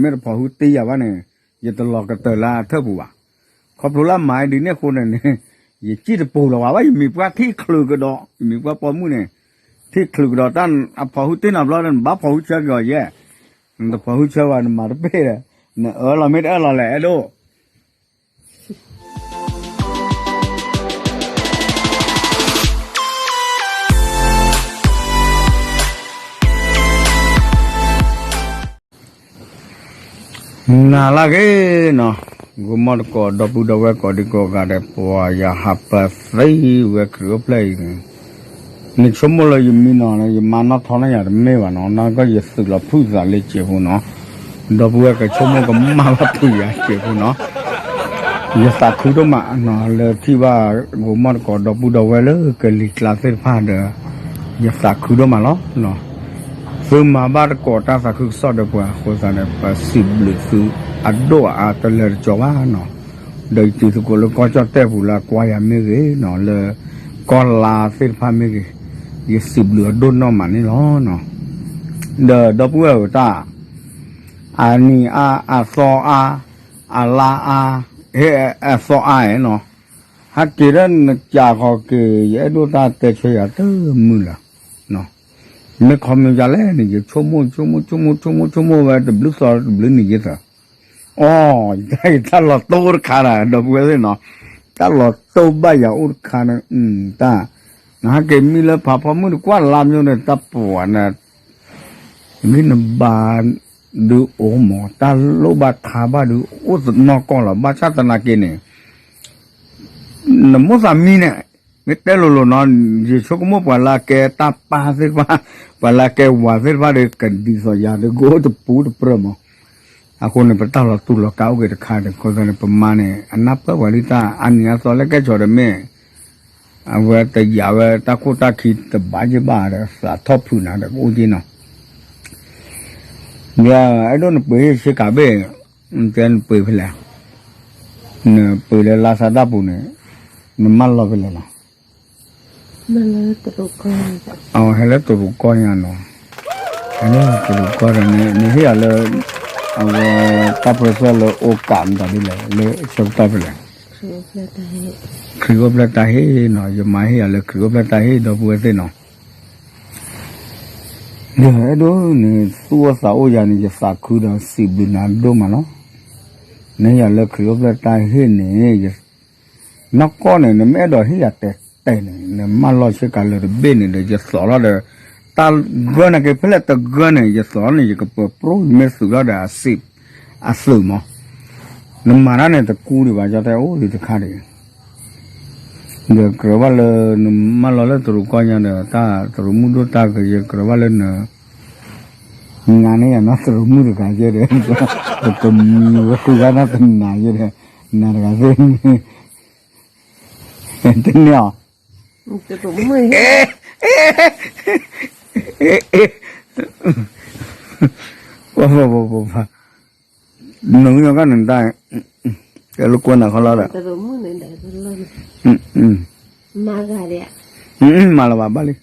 မ့ၢ်တဖိးဟုတ့ယၤဘၣ်န့ၣ်, ယတလီၤကတၢၢ်လၢအထၢၣ်ပူၤဘၣ်. ခီဖျိလၢအမၤဒ်န့ၣ်အဃိန့ၣ်န့ၣ်, ယစံၣ်တပိာ်လီၤဘၣ်ဘၣ်, ယမံၤပှၢ်ထံၣ်ချုးကဒီး, ယမံၤပှၢ်ပိာ်မုၣ်န့ၣ်, ထံၣ်ချုးကဒီးတၢ်အဖိးဟုတ့နၤဘျီဒီး နဘၣ်ဖိးဟုဆၢက့ၤအီၤယဲၢ်, နတဖိးဟုဆၢဘၣ် နမၤတပ့ၢ်ဒီး, နအၢၣ်လီၤမ့ၢ်တအၢၣ်လီၤလဲၣ် အဲၣ်ဒိး နၤလၢအဂ့ၤနီၤ, ဂီၤမီၢ်တကိး ဒီပုၢ်ဒီဝဲၢ်ကိးဒံကိးဂၤဒဲး ပှၤယဟးပၢသံဝဲခရံာ်အိၣ်ဖျဲၣ်အံၤန့ၣ်, နဆိကမိၣ်လၢယမံနီၤ ယမါနီၣ်ထီၣ်န့ၢ်ယၤတမ့ၢ်ဘၣ်နီၤ, နာ်က့ယသုးလီၤဖုၣ်သးလၢစဲးဖိနီၤ, ဒီပုၢ်ဝဲၢ်ကဆိကမိၣ်ကမၣ်ဘၣ်ဖုးယၤစဲးဖိနီၤ, ယသးခုဒိၣ်မးနီၤ လၢထံၣ်ဘၣ်ဂီၤမီၢ်တကိး ဒီပုၢ်ဒီဝဲၢ်လၢကလံၤကျါသ့ၣ်တဖၣ်ဒီး, ယသးခုဒိၣ်မးလီၤ. သုမၤဘၣ်တကိးတၢ်သးခုကစီၣ်ဒီးပှၤ အဃိသတးန့ၣ် ပစံးဘျုးသုအဒိၣ်အအါတလၢာ်တကီဘၣ်နီၤ, ဒီးယတုၤသကိးလၢကီၢ်ကၠီၣ်တဲၣ်ပူၤလၢအကွၢ်ယၤမ့ၢ်ဂ့ၤနီၤ, လၢကီၢ်လါသ့ၣ်တဖၣ်မ့ၢ်ဂ့ၤ, ယစံးဘျုးအဒိၣ်နီၢ်မးန့ၣ်လီၤ. ဒီးဒီပုၢ်ဝဲၢ်ဧၢတၢ် အနံၤအါ အသီအါ အလါအါ အသီအါနီၤ, ဟဲက့ၤဒီးနကးဃီၤက့ၤ ယအဲၣ်ဒိးတၢ်တဲဆၢယၤတမုာ်လၢၤ, မ့ၢ်ခီမ့ၢ်ယၤလဲၣ်န့ၣ် ယဆိကမိၣ်ဆိကမိၣ်ဆိကမိၣ်ဆိကမိၣ်ဆိကမိၣ်ဝဲ တဘျုးသီတဘျုးနံၤယသး, အိ ယတၢ်လီၤတိၢ်အိၣ်တခါဒီး ဒီပုၢ်ဝဲၢ်သ့ၣ်နီၤ, တၢ်လီၤတိၢ်ဘၣ်ယၤအိၣ်တခါန့ၣ်, တၢ် နဟဲက့ၤမံလၢဖးဖီမုၢ်တကွၢ်လါမ့ၢ်န့ၣ် တၢ်ပှၤန့ၣ် ဂံၢ်နဘါဒုးအိၣ်မး တၢ်လိၣ်ဘၣ်ထါဘၣ်ဒုးအိၣ်နီၢ်ကီၢ်လီၤ. ဘၣ်ဆၣ်သနာ်က့န့ၣ် နမိၣ်သးမံန့ၣ် မ့ၢ်တဲလိၤလိၤနီၤ, ယဆိကမိၣ်ပှၤလၢအကဲတၢ်ပၢ်သ့ၣ်တဖၣ်, ပှၤလၢအကဲဝၤသ့ၣ်တဖၣ်ဒီး ကဒ်သိးယၤဒီးကအိၣ်တပူၤတပြၢၢ်မး, အဃိန့ၣ် ပတၢ်လီၤတူၢ်လီၤကာ်အိၣ်က့ၤတခါဒီး အဃိသတးန့ၣ် ပမါန့ၣ် အနၢ်ပၢၢ်ပှၤလံတၢ် အနံၤအသီလၢကဲဆီၣ်ဒီးမ့ၢ် အဝဲတယာ်ဝဲတၢ်ခိၣ်တၢ်ခံတဘၣ်ယ့ၢ်ဘၣ်ဒီး သးထီၣ်ဖုးနၤဒီးကအိၣ်က့ၤနီၤ, ဒီးအဲၣ်ဒိးနပှ့ၤဟ့ၣ်ဆ့ကၤဘ့ၣ်, တဲနပှ့ၤဖဲလဲၣ်, နပှ့ၤလၢလါဆါတၢ်ပူၤန့ၣ် နမၢလီၤဖဲလဲၣ်လီၤ. အဟဲလၢတရူးကီၢ်ညါနီၤ, ဟဲလၢတရူးကီၢ်ဒီး နဟ့ၣ်ယၤလၢ အဝဲတၢ်ပၢၢ်ဆၢလၢအိၣ်ကးမတၤဒ်လဲၣ် လၢဆၢကတီၢ်ဖဲလဲၣ်, ခရံာ်အိၣ်ဖျဲၣ်တၢ်ဟ့ၣ်နီၤ, ယမါဟ့ၣ်ယၤလၢခရံာ်အိၣ်ဖျဲၣ်တၢ်ဟ့ၣ် ဒီပုၢ်ဝဲၢ်သ့ၣ်နီၤ, ယအဲၣ်ဒိးန့ၣ် သူၣ်အိၣ်သးအိၣ်ယၤန့ၣ် ယသးခုဒီးစံးဘျုးနၤဒိၣ်မးလီၤ. နဟ့ၣ်ယၤလၢခရံာ်အိၣ်ဖျဲၣ်တၢ်ဟ့ၣ်န့ၣ် နီၢ်ကီၢ်န့ၣ် နမ့ၢ်အဲၣ်ဒိးဟ့ၣ်ယၤတဲာ်တဲာ်န့ၣ် နမၢလီၤဆ့ကၤလၢတဘ့ၣ်န့ၣ်ဒီး ယသိးထီၣ်ဒီး တၢ်ဂၢၢ်န့ၣ်က့ၤဖဲလဲၣ်တဂၢၢ်န့ၣ် ယသိးထီၣ်န့ၣ် ယကပၢၤပြိၣ်ယမ့ၢ်သုးထီၣ်ဒီးအစံး အသုးမး, နမၤတၢ်န့ၣ်တကူဒံးဘၣ် ကၠီတဲအိၣ်ဒံးတခါဒံး, ဒီးကြၢးဘၣ်လၢနမၢလီၤလၢတရူးကီၢ်ညါဒီး တၢ်တရူးမုၣ်ဒိၣ်တၢ်ဂ့ၤ ယကြၢးဘၣ်လၢန နၤန့ၣ်ယၤနီၢ်တရူးမုၣ်တဂၤယဲဒီး ပကမံဝဲဃုာ်ဂၤနီၢ်တနၤယဲဒီး နၤတဂၤသ့ၣ်န့ၣ် တန့ၢ်အီၤ နုၤကနတၢ် ကဲလိာ်ကွဲနၤခီလီၤဒီး မၤလၢၤဘၣ်ဘၣ်လံ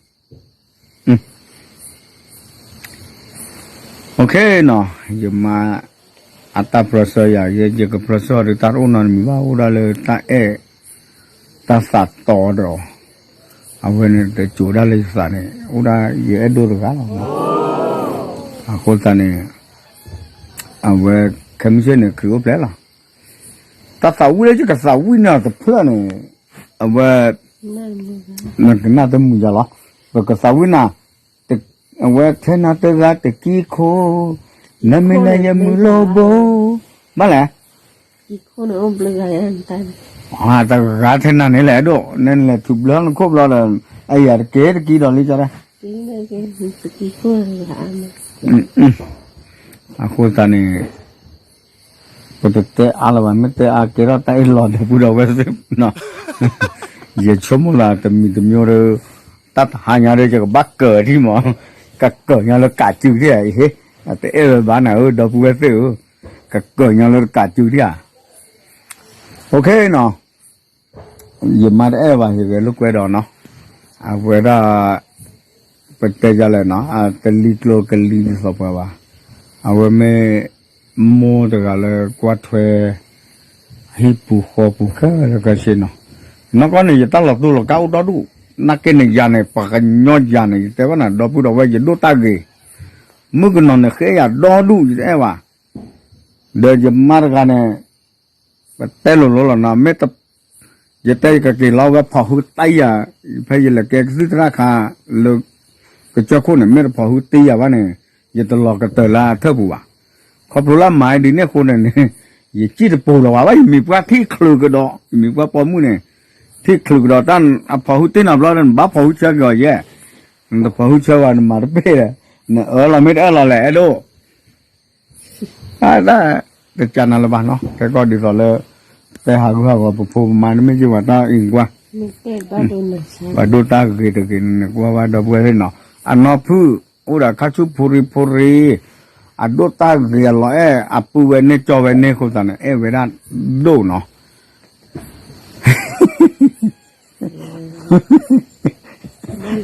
OK နီၤ ယမါ အတၢ်ပြၢဆှၢယၤ ယကပြၢဆှၢအီၤဒီး တၢ်တအိၣ်နီတမံၤဘၣ် အိၣ်ဒၣ်လၢတၢ်အဲၣ် တၢ်သးတီဒီး အဝဲန့ၣ်တစိၤဒၣ်လၢယသးန့ၣ် အိၣ်ဒၣ်ယအဲၣ်ဒိးတဂၤလီၤ. အဃိသတးန့ၣ် အဝဲခဲမုၢ်ဆ့ၣ်န့ၣ် ခရံာ်အိၣ်ဖျဲၣ်လီၤ. တၢ်သးဝံၣ်လၢယကသးဝံၣ်န့ၢ်အီၤတဖျၢၣ်န့ၣ် အဝဲ နကနၣ်တမုာ်ယၤလီၤ. ပကသးဝံၣ်နၤ အဝဲထဲနၤတဂၤတကံၢ်ခိၣ် နမ့ၢ်လၢယမုၢ်လိၣ်ဘိ ဘၣ်လဲၣ် တဂၤထဲနၤန့ၣ်လဲၣ်ဒိၣ် နလဲၤထူးဘျၢနခိၣ်ဘျီဒီး အယၤတက့ၢ်တကံၢ်ဒီးလံကဒီး အဃိသတးန့ၣ် ပတတဲအါလၢၤဘၣ် မ့ၢ်တဲအါကဲထီၣ်တၢ်အ့ၣ်လိာ်ဒီးပုၢ်ဒီးဝဲၢ်သ့ၣ်နီၤ ယဆိကမိၣ်လၢတမံၤတမံၤဒီး တၢ်တဟါညါဒီး ယကဘၣ်ကၢၤထံမး ကကၢၤညီလၢကးစုထံဧါ အ့ၣ် အတအဲၣ်ဝဲဘၣ်နၤဧၢ ဒီပုၢ်ဝဲၢ်သ့ၣ်ဧၢ ကကၢၤညီလၢကးစုထံဧါ OK နီၤ ယမါတအဲၣ်ဘၣ် ယဂဲၤလိာ်ကွဲဒီးနီၤ အဝဲဒၣ် ပတဲယလဲၣ်နီၤ တလံၤကျိၤကလံၤဒ်သိးပှၤဘၣ် အဝဲမ့ၢ် မိၢ်တဂၤလၢကွၢ်ထွဲ ဟံၣ်ပူၤဃီပူၤခဲလၢာ်ခဲဆ့နီၤ, နီၢ်ကီၢ်န့ၣ် ယတၢ်လီၤတူာ်လီၤကာ်အိၣ်ဒီဒူၣ်, နာ်က့န့ၣ်ယၤန့ၣ် ပှၤကညီယၤန့ၣ် ယတဲဘၣ်နၤ ဒီပုၢ်ဒီဝဲၢ် ယဒိၣ်တၢ်ဂ့ၤ, မုၣ်ကနီၤန့ၣ်ဃ့ယၤဒီဒူၣ် ယတအဲၣ်ဘၣ်, ဒီးယမါတဂၤန့ၣ် ပတဲလိၤလိၤလီၤနီၤ, မ့ၢ် ယတဲယကက့ၤလီၤဝဲဖီၣ်ဟုတ့ယၤ, ဖဲယလဲၤကဲကသံၣ်သရၣ်ခါ လၢကစၢၢ်ခိၣ်န့ၣ် မ့ၢ်တဖီၣ်ဟုတ့ယၤဘၣ်န့ၣ် ယတလီၤကတၢၢ်လၢအထၢၣ်ပူၤဘၣ်. ခီဖျိလၢမၤဒ်န့ၣ်အဃိန့ၣ်န့ၣ် ယစံၣ်တပူၤလီၤဘၣ်ဘၣ်, ယမံၤပှၢ်ထံၣ်ချုးကဒီး, ယမံၤပှၢ်ပိာ်မုၣ်န့ၣ် ထံၣ်ချုးကဒီး တၢ်အဖီၣ်ဟုတ့နီတဘျီဒီး နဘၣ်ဖီၣ်ဟုဆၢက့ၤအီၤယဲၢ်, နတဖီၣ်ဟုဆၢဘၣ် နမၤတပ့ၢ်ဒီး နအၢၣ်လီၤမ့ၢ်တအၢၣ်လီၤလဲၣ် အဲၣ်ဒိး အတၢ်တကးနၤလၢၤဘၣ်နီၤ, ကဲကီၢ်ဒ်သိးလၢ တဲဟးဂူာ်ဟးဂီၤပဖိပမါန့ၣ်မ့ၢ်က့ၤဝဲတၢ်အံၤကွၢ်, ပှၤဒိၣ်တၢ်ဂ့ၤတဂ့ၤန့ၣ် ကွၢ်ဝဲဒီပုၢ်ဝဲၢ်သ့ၣ်နီၤ, အနီၢ်ဖုၣ် အိၣ်ဒီးခါဆူဖိရံဖိရံ, အဒိၣ်တၢ်ဂ့ၤအလီၤအဲၣ် အပုၢ်ဝဲၢ်န့ၢ်ကၠီဝဲန့ၢ်အဃိသတးန့ၣ် အဲၣ်ဝဲဒၣ်ဒိၣ်နီၤ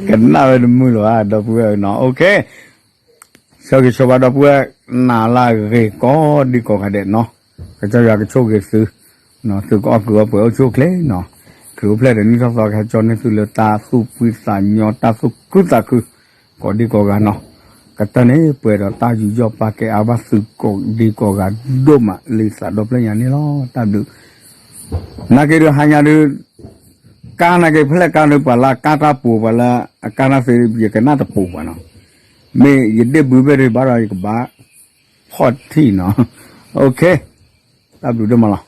ကနၣ်ဝဲတမုာ်လၢၤဘၣ် ဒီပုၢ်ဝဲၢ်နီၤ, ဆၢဂ့ၤဆၢဝါဒီပုၢ်ဝဲၢ် နၤလၢအဂ့ၤကိးဒံကိးဂၤဒဲးနီၤ, ကစၢ်ယွၤကဆိၣ်ဂ့ၤသု, သုကအီၣ်ကုၢ်အီၣ်ပှဲၤအိၣ်ဆူၣ်အိၣ်ချ့နီၤ, ခရံာ်အိၣ်ဖျဲၣ်ဒီးနံၣ်ထီၣ်သီကဟဲကၠီန့ၢ်သုလၢတၢ်သူၣ်ဖှံသးညီတၢ်သူၣ်ခုသးခု, ကိးဒံကိးဂၤနီၤ, ကတၢၢ်န့ၣ် ပှဲၤဒီးတၢ်ယူးယီၣ်ပာ်ကဲအါဘၣ်သုကိးဒံကိးဂၤဒိၣ်မးလံသးဒီဖျၢၣ်ညါန့ၣ်လီၤ, တၢ်ဘျုး နာ်က့ဒုးဟါညါဒုး ကါနာ်က့ဖဲလဲၣ်ကါဒုး ပှၤလၢအကါတၢ်ပူၤ ပှၤလၢအကါတၢ်သ့ ယကနၣ်တပူၤဘၣ်နီၤ, မ့ၢ်ယဒ့ၣ်ဘုဖဲဒုးဘၣ်ဒီးယကဘၣ်ဖီၣ်ထံၣ်နီၤ, တၢ်ဘျုးဒိၣ်မးလီၤ.